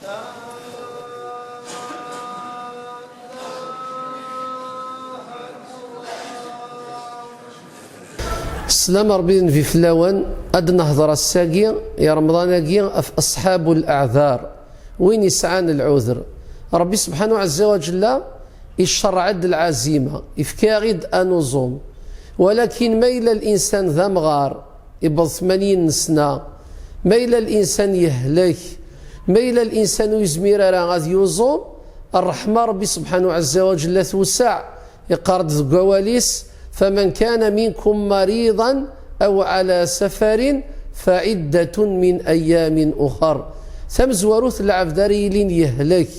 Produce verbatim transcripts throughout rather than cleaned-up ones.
Sslam Ṛebbi yenbi fell-awen. Ad nehḍer ass-agi, i Remḍan-agi, ɣef أصحاب الأعذار, win yesɛan lɛuder. Ṛebbi subḥanahu ɛezza wa ǧella icerreɛ-d lɛazima, ifka-aɣ-id anuẓum. Walakin ma yella linsan d amɣar, iwweḍ tmanyin n sna, ma yella linsan yehlek, ma yella linsan ur yezmir ara ad yuẓum, ṛṛeḥma n Ṛebbi subḥanahu ɛezza wa ǧella tewseɛ. Iqqar-d deg wawal-is: فمن كان منكم مريضا أو على سفر فعدة من أيام أخر. Tamezwarut, lɛebd ara yilin yehlek,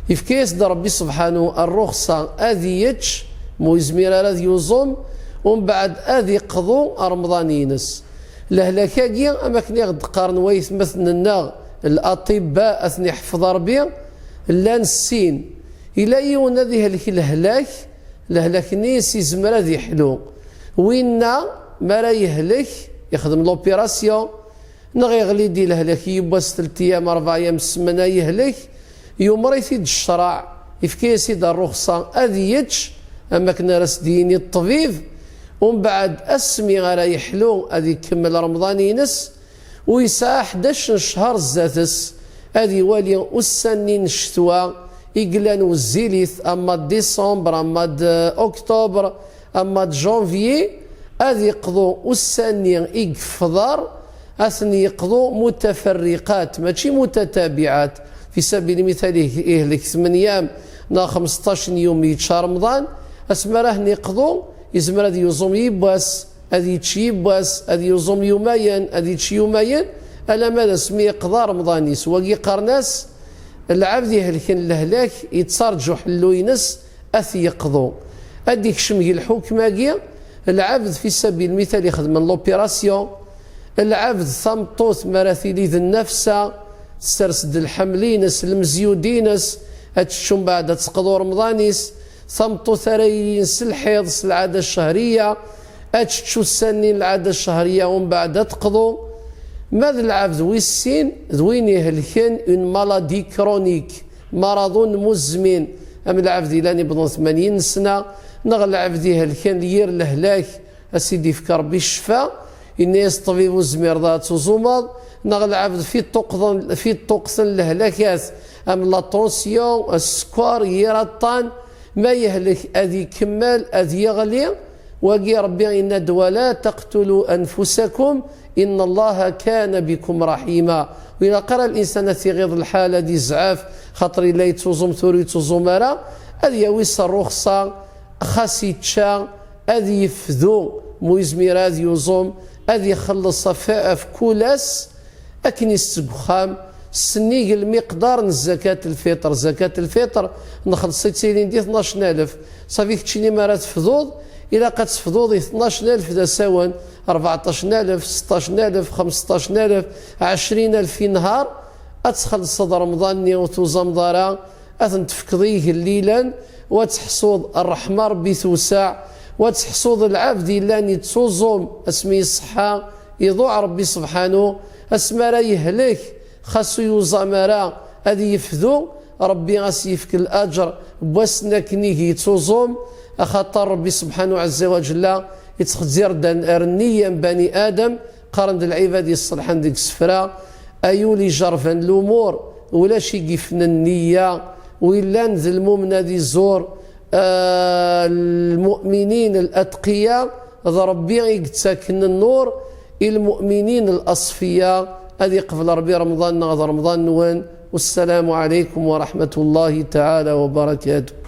ifka-yas-d Ṛebbi subḥanahu ṛṛuxṣa ad yečč, ma ur yezmir ara ad yuẓum, umbeɛd ad iqḍu Remḍan-ines. Lehlak-agi, am akken i ɣ-d-qqaren waytmaten-nneɣ, الأطباء, ad ten-iḥfeḍ Ṛebbi, llan sin. Ila yiwen ad ihlek lehlak, lehlak-nni-ines izmer ad iḥlu. Winna, mi ara yehlek, ixdem l'opération, neɣ iɣli-d i lehlak yiwwas, telt yyam, ṛebɛ yyam, ssmana yehlek, yumer-it-id ccṛeɛ, ifka-yas-id ṛṛuxṣa ad yečč, am akken ara s-d-yini ṭṭbib, umbeɛd asmi ara yeḥlu ad ikemmel Remḍan-ines, u yesɛa ḥdac n ccher zdat-s, ad iwali ussan-nni n ccetwa i yellan wezzilit, ama d décembre, ama d octobre, ama d janvier, ad iqḍu ussan-nni i yefḍer, ad ten-yeqḍu متفرقات, mačči متتابعات. Fi sabil lmital, ih-, ihlek tmenyam neɣ xmesṭac n yum yečča Remḍan, asmi ara ten-iqḍu, izmer ad yuẓum yiwwas, ad yečč yiwwas, ad yuẓum yumayen, ad yečč yumayen, alamma d asmi yeqḍa Remḍan-is. Wagi qqaren-as lɛebd ihelken lehlak, yettarǧu ḥellu-ines ad t-yeqḍu. Ad d-ikcem deg lḥukm-agi lɛebd, fi sabil lmital, ixedmen l'opération, lɛebd, tameṭṭut, mi ara tili d nnefsa, tessers-d lḥeml-ines, lemzyud-ines, ad tečč umbeɛd ad teqḍu Remḍan-is, tameṭṭut ara yilin s lḥiḍ, s lɛada ccehriya, ad tečč ussan-nni n lɛada ccehriya, umbeɛd ad teqḍu. Ma d lɛebd wis sin, d win ihelken une maladie chronique, maradun muzmin, am lɛebd ilan iwḍen tmanyin n sna, neɣ lɛebd ihelken yir lehlak, ad s-id-ifk Ṛebbi ccfa, yenna-yas ṭṭbib ur tezmireḍ ad tuẓumeḍ, neɣ lɛebd fi ṭṭuqḍen-, fi ṭṭuqt n lehlakat, am la tension, sskeṛ, yir aṭṭan, ma yehlek ad ikemmel, ad yeɣli. Wagi Ṛebbi yenna-d: ولا تقتلوا أنفسكم إن الله كان بكم رحيما. Ur ilaq ara linsan ad t-iɣiḍ lḥal, ad izɛef, xaṭer yella yettuẓum, tura ur yettuẓum ara, ad yawi s ṛṛuxṣa, xas yečča, ad yefdu, mu yezmir ad yuẓum, ad ixelleṣ ɣef, ɣef kul ass, akken i s-, seg uxxam, sennig lmiqdar n zakat lfiṭr. Zakat lfiṭr nxelleṣ-itt ilin di tnac n alef. Ṣafi, keččini mi ara tefduḍ, ilaq ad tefduḍ i tnac n alef d asawen, rbeɛṭac n alef, seṭṭac n alef, xemseṭṭac n alef, ɛecrin alef i nnhar, ad txellṣeḍ Remḍan-nni ur tuẓameḍ ara, ad ten-tefkeḍ i igellilen, u ad teḥṣuḍ ṛṛeḥma Ṛebbi tewseɛ, u ad teḥṣuḍ lɛebd yellan yettuẓum asmi iṣeḥḥa, iḍuɛ Ṛebbi sebḥanu, asmi ara yehlek, xas ur yuẓam ara, ad yefdu, Ṛebbi ad s-yefk laǧer n wass-nni akken i yettuẓum, axaṭer Ṛebbi sebḥanu ɛezza wa ǧella ittxezzir-d ar nniya n bani Adam, qqaren-d lɛibad iṣelḥen deg isefra: ay ul ijerrben lumur, ulac i yifen nniya, wi llan d lmumen ad iẓur, ah, lmu'minin al-atqiya, d Ṛebbi i yettaken nnur i lmu'minin al-aṣfiya. Ad iqbel Ṛebbi Remḍan-nneɣ d Remḍan-nwen. Wassalamu ɛalaykum wa raḥmatullahi taɛala wa barakatuh.